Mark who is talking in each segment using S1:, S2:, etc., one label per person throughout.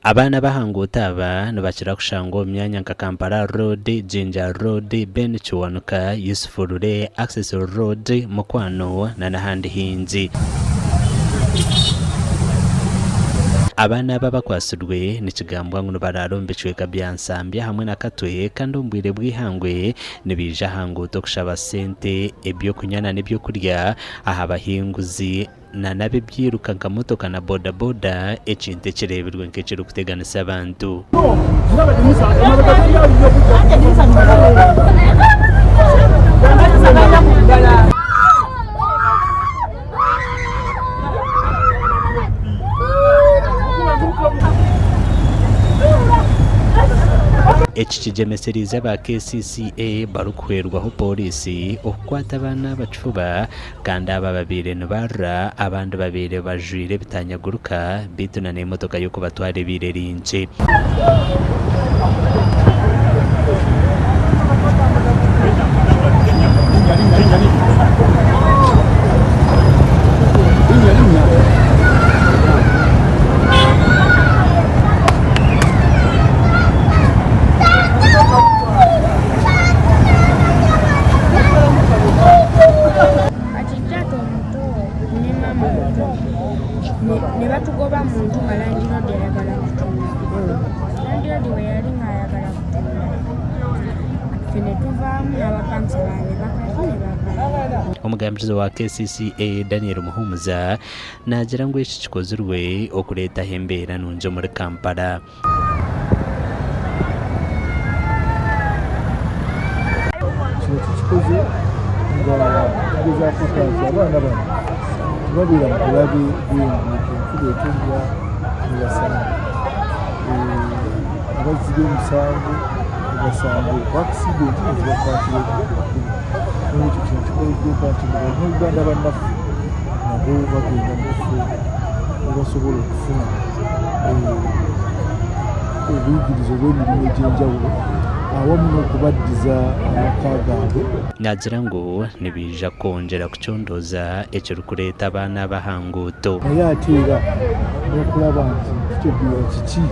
S1: Abaana b'aha nguuto aba nibakira kushangwa omu myanya nka Kampala Road, Jinja Road, Ben Kiwanuka, Yusuf Lule, Access Road, Mukwano n'ahandi haingi. Abaana aba abakwatsirwe nikigambwa ngu nibaraara omu bicweka bya Nsambya hamwe na Katwe kandi omu bwire bw'eihangwe nibaija aha nguuto kushaba sente, eby'okunywa n'ebyokurya aha bahinguzi. na n'ab'ebyiruka nka motoka na boda boda, ekintu ekireebirwe nk'ekirikuteganisa abantu. Eki kigyemesereize aba KCCA barikuhwerwaho pooriisi okukwata abaana aba kifuba Kandi abo ababaire nibarira, abandi babaire bajwaire ebitaanyaguruka, beitu na n'emotoka y'okubatwara ebaire eri nkye.
S2: Kati taata omuto ne maama omuto ne batugoba mu nju nga landiroodi ayagala kutunda. Landiroodi bwe yali ng'ayagala kutunda ffe ne tuvaamu n'abapangisa abalala ne bakazi ne bavaamu.
S1: Omugambirizi wa KCCA, Daniel Muhumuza naagira ngu eki kikozirwe okureetaho embeera nungi omuri Kampala.
S3: Kino tukikoze nga tugezako okuba nti abaana bano tebabeera mu bulabe bw'enguudo enkuba etonnya nebasanga eh, abazzi b'emisango nebasanga ku akisidenti nezibakwatira okukuba nolwekyo kino kikoleddwa okuba nti bannayuganda bannaffe nabo bagenda mu bifo webasobola okufuna eh, obuyigirize obw'emirimu egy'enjawulo awamu n'okubaddiza amaka gaabwe.
S1: Naagira ngu nibaija kwongyera kucondooza ekirikureeta abaana aba aha nguuto.
S3: Naye ate era n'okulaba nti tutegeera kiki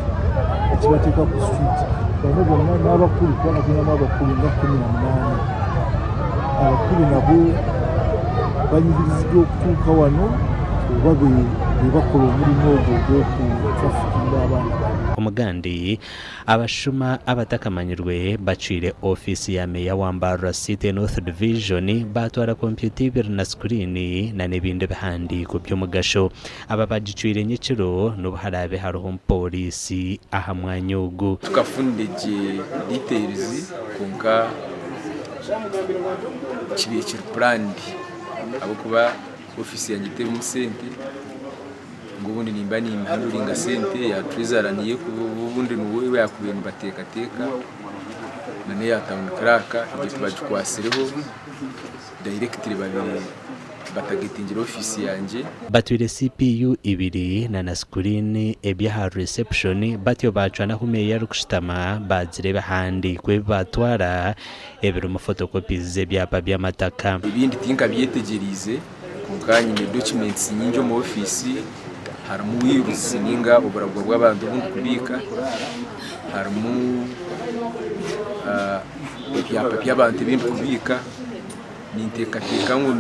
S3: ekibateeka ku street bano bonna n'abakulu kubanga tulinamu abakulu nga 18 abakulu nabo banyigiriziddwa okutuuka wano oba be bakola omulimu ogwo ogw'okutrafikinga abaana bano.
S1: Omugandi, Abashuma abatakamanyirwe bacwire ofiisi ya Meeya wa Mbarara City North Division baatwara kompyuta ibiri na sikuriini na n'ebindi bihandiiko by'omugasho. Aba bagicwire nyekiro n'obu haraabe hariho omupooriisi aha mwanya ogu.
S4: Tukafunire gye details kwonka kibaire kiri planned ahabw'okuba ofiisi yangye terimu sente ngu obundi nimba nimpanduringa sente ya treasurer niyo obundi niwe yakubaire nibateekateeka na n'eya town clerk egyo tibagikwatsireho directly babaire batagetingire ofiisi yangye.
S1: Batwire CPU ibiri na na sikuriini eby'aha reception batyo baacwa n'ahu meeya arikushutama baagira ebihandiiko ebi baatwara ebirimu photocopies z'ebyapa by'amataka.
S4: Ebindi tinkabyetegyereize kwonka nyine documents nyingi omu ofiisi harimu wills ninga oburagwa bw'abantu obu ndikubiika, harimu ebyapa by'abantu ebi ndikubiika. Ninteekateeka ngu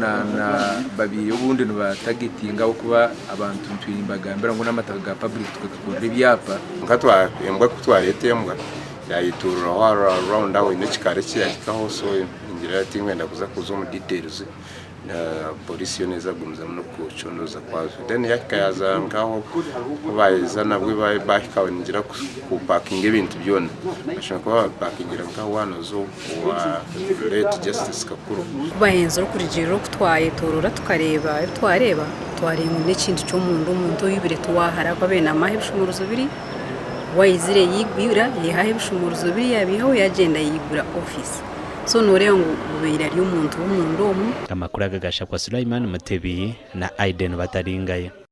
S4: babaire obundi nibatagetinga ahabw'okuba abantu ntwire nimbagambira ngu n'amataka ga public tukagakorera ebyapa.
S5: Nka embwa ku twareeta embwa yayetorora aho round aho haine ekikaari eki yahikaho so ningira tinkwenda kuza kuza omu details Poliisi yo neeza kugumizamu n'okucondooza kwazo. Then yahika yaaza nkaho ku baaheza nabwo baahika ningira kupakinga ebintu byona. Bashobora kuba baabipakingira nka wanoza owa late Justice Kakuru.
S6: Ku baahenzire okurugiirira oku twayetooroora tukareeba ebi twareeba, twareeba ngu n'ekintu ky'omunda omuntu oibire tiwaahara ku abaire naamaha ebishumuruzo biri, waizire yaigura yaihaho ebishumuruzo biri yaabiihaho yaagyenda yaigura ofiisi. So nooreeba ngu obaire ari omuntu w'omunda omu.
S1: Amakuru aga gashakwa Sulaiman Mutebi na Aiden Bataringaya.